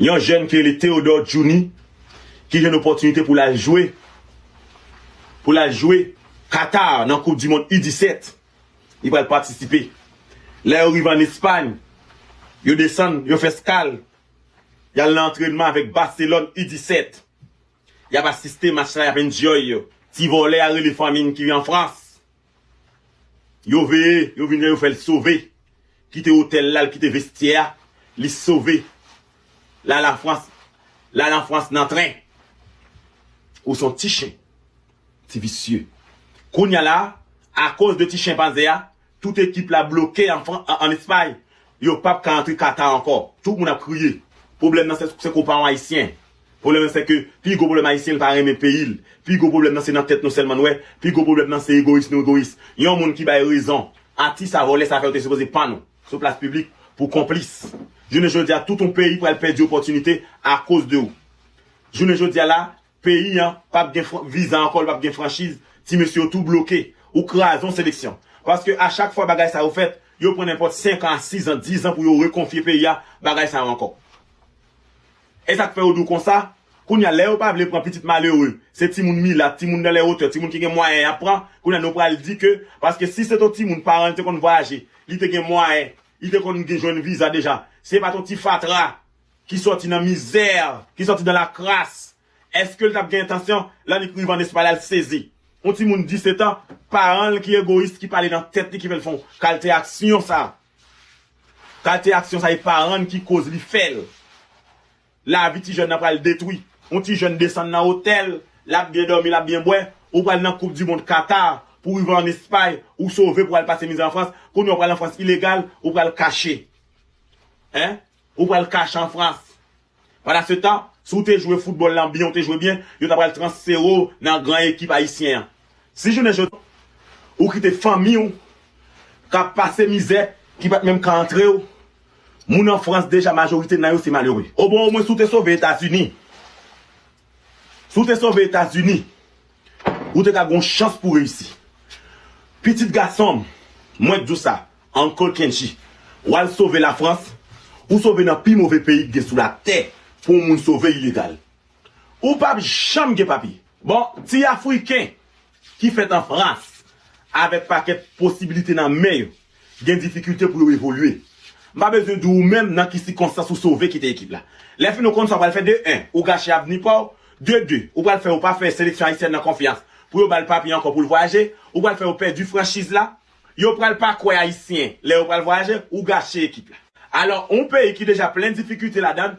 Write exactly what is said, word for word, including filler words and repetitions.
Yon jèn ki rele Theodore Djouni, ki jwenn opòtinite pou l al jwe, pou l al jwe Qatar nan Koup di Mond U disèt. Li pral patisipe. Lè yo rive ann Espay, yo desann, yo fè eskal, y al nan antrènman avèk Barcelone U disèt. Y ap asiste match la, y ap enjoy yo. Ti vòlè a rele fanmi n ki an Frans. Yo veye, yo vin yo fè l sove. Kite otèl la, l kite vestyè a, li sove. L al an Frans, l al an Frans nan tren. Ou se yon ti chen, ti visye. Kounye a la, akoz de ti chenpanze a, tout ekip la bloke an Fran-, an, an Espay. Yo p ap ka antre Qatar ankò. Tout moun ap kriye. Pwoblèm nan se, se ke w pa yon Ayisyen. Pwoblèm nan se ke pi gwo pwoblèm Ayisyen, li pa renmen peyi l. Pi gwo pwoblèm nan se nan tèt nou sèlman n wè. Pi gwo pwoblèm nan se egoyis nou egoyis. Yon moun ki bay rezon, atis sa vòlè sa fè yo te sipoze pann ou sou plas piblik pou konplis. Jounen jodi a, tout yon peyi pral pèdi opòtinite akoz de ou. Jounen jodi a la, peyi an p ap gen fran-, viza ankò, li p ap gen franchiz, ti mesye yo tou bloke. Ou kraze yon seleksyon. Paske a chak fwa bagay sa yo fèt, yo pran nenpòt senk an a sis an, dis an pou yo rekonfye peyi a bagay sa yo ankò. E sa k fè yo di w konsa, kounye a, lè yo pa vle pran pitit malere, se timoun milat, timoun nan lè wotè, timoun ki gen mwayen y ap pran, kounye a nou pral di ke, paske si se t yon timoun paran l te konn vwayaje, li te gen mwayen, li te konn gen jwenn viza deja, se pa t yon ti fatra ki sòti nan mizè, ki sòti nan lakras, èske l t ap gen entansyon, lè li rive ann Espay la, l sezi? Yon timoun disèt an, paran l ki egoyis, ki pale nan tèt li, ki fè l fè yon kalte aksyon sa. Kalte aksyon sa, e paran l ki koz li fè l. Lavi ti jèn nan pral detwi. Yon ti jèn desann nan otèl, l ap byen dòmi, l ap byen bwè. Ou pral nan Koup di Mond Qatar, pou rive ann Espay, ou sove pou al pase mizè an Frans. Kounye a ou pral an Frans ilegal, ou pral kache. Hein? Ou pral kache an Frans. Pandan se tan, si w te jwe foutbòl lan byen, ou te jwe byen, yo ta pral transfere w nan gran ekip ayisyen an. Si jounen jodi, ou kite fanmi w k ap pase mizè, ki pa t menm ka antre w, moun an Frans deja majorite nan yo se malere. O bon, omwen si w te sove Etazini, si w te sove Etazini, ou te ka gon chans pou reyisi. Pitit gason m, mwen k di w sa, Uncle Kenji, w al sove Lafrans, ou sove nan pi move peyi k gen sou latè pou yon moun sove ilegal. Ou p ap janm gen papye. Bon, ti Afriken ki fèt an Frans, avèk pakèt posibilite nan men yo, gen difikilte pou yo evolye. M pa bezwen di w menm nan ki sikonstans ou sove kite ekip la. Lè fini ou konn sa w pral fè, de en, ou gache avni pa w, de de, ou pral fè ou pa fè seleksyon ayisyèn nan konfyans pou yo ba l papye ankò pou l vwayaje, ou pral fè yo pèdi franchiz la, yo pral pa kwè ayisyen, lè yo pral vwayaje, ou gache ekip la. Alò, yon peyi ki deja plen difikilte ladan l,